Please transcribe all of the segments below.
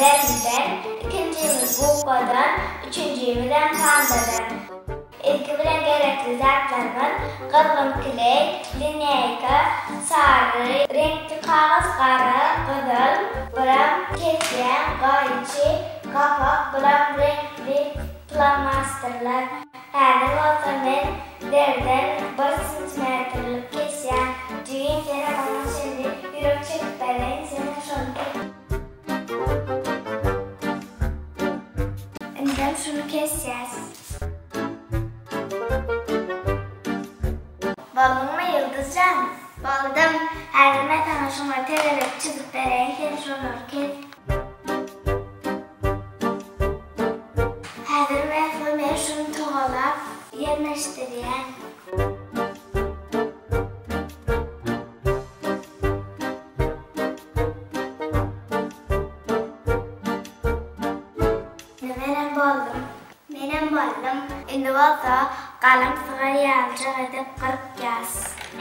deriden, ikinjimiz gubkadan, üçünjimizem pandadan. Ilki bilen gerekli zatlarymyz, gyzgyn kleý, lineýka, sary reňkli kagyz, gara, gyzyl, birem kesýän gaýçy, gapak, birem reňkli flomasterler. Häzir bolsa men deriden bir sentimetrlik kesýän. Jigim senem oňa çenli ýürek çekip bereýin, senem şony kes. Indem şuny kesýäs. Bolduňmy Ýyldyz jan? Boldum. Häzir men saňa şuňa tegelek çyzyp bereýin, sen şolary kes. Häzir bolsa men şuny togalap ýerleşdirýän. Indi menem boldum. Menem boldum. Indi bolsa galam sygar ýalyjak edip gyrkýas.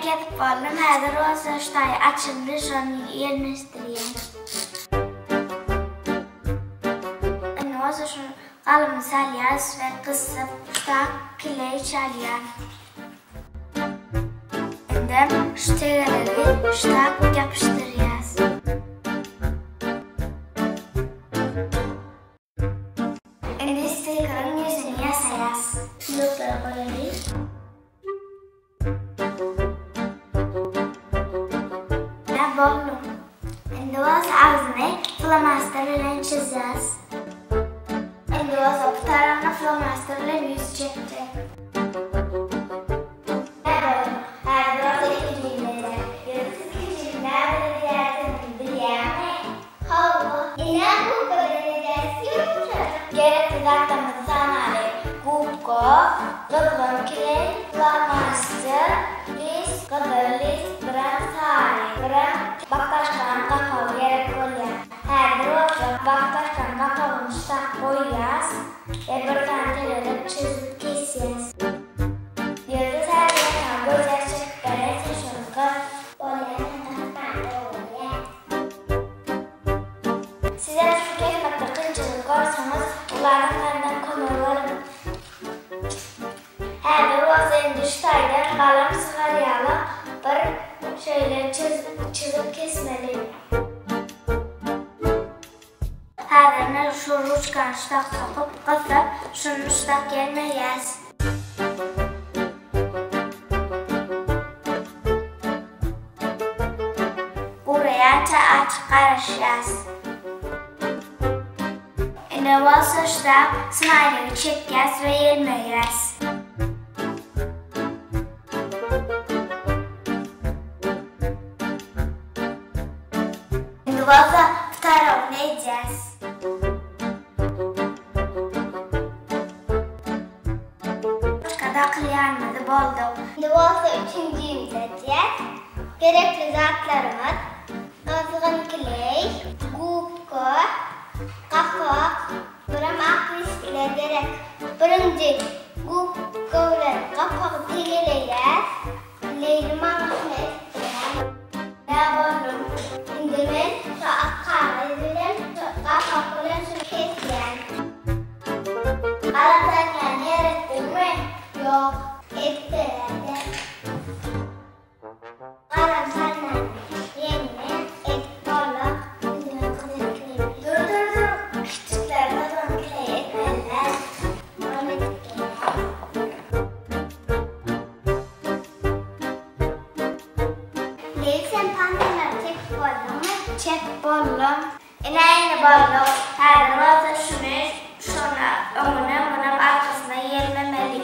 Kesip boldum. Häzir bolsa şu taýy açyldy, şony ýerleşdirýän. Indi bolsa şuny galymy salýas we gysyp şutak kileý çalýan. Indem şu tegelegi şutak ýapyşdyrýas. Indi stikeriň ýüzüni ýasaýas. Ýürekleri goýaly. Ine boldy. Indi bolsa agzyny flomaster bilen çyzýas. Indi bolsa bu tarabyna flomaster bilen ýüz çekjek. Gerekli zatlarymyzy sanaly, gubka, gyzgyn kleý, flomaster, list, gyzyl list, birem sary, birem baklaşkanyň gapagy gerek bolýar. Häzir bolsa baklaşkanyň gapagyny ştak goýýas we bir sany tegelek çyzyp kesýäs. Ýyldyz häzir saňa gözýaş çekip berer sen şony gyr. Bolýar men gatdan bolýar. Sizem şu kesmekde kynçylyk görseňiz ularyň menden kömegi boluň. Häzir bolsa indi şu taýdan galam sygar ýaly bir şeýle çyzyk kesmeli. Häzir men şu ruçkany şudak sokup, gysyp, şuny şudak ýelmeýäs. Guraýança açyk garaşýas. Indi bolsa şudak smaýligi çekýäs we ýelmeýäs. Indi bolsa wtarowyny edýäs. Ruçka dakylýanymyzy bolduk. Indi bolsa üçünjimizi edýäs. Gerekli zatlarymyz, gyzgyn kleý, gubka, gapak, birem ak listler gerek. Birinji gubka bilen gapagy tegeleýäs. Leýli maňa etdirýän. Nä boldum? Indi men şu ak kagyz bilen, şu gapak bilen şuny kesýän. Galam salýan ýer etdiňmi? Ýok. Etdiräýdä. Galam salnan ýerine edip bolar. Indi men gyzyl kleý. Dur, dur, dur. Kiçijikler gyzgyn kleý etmeliler. Ony edip gelýän. Leý sen pantalary çekip bolduňmy? Çekip boldum. Ine indi bolduk. Häzir bolsa şuny şona öňüne munam arkasyna ýelmemeli.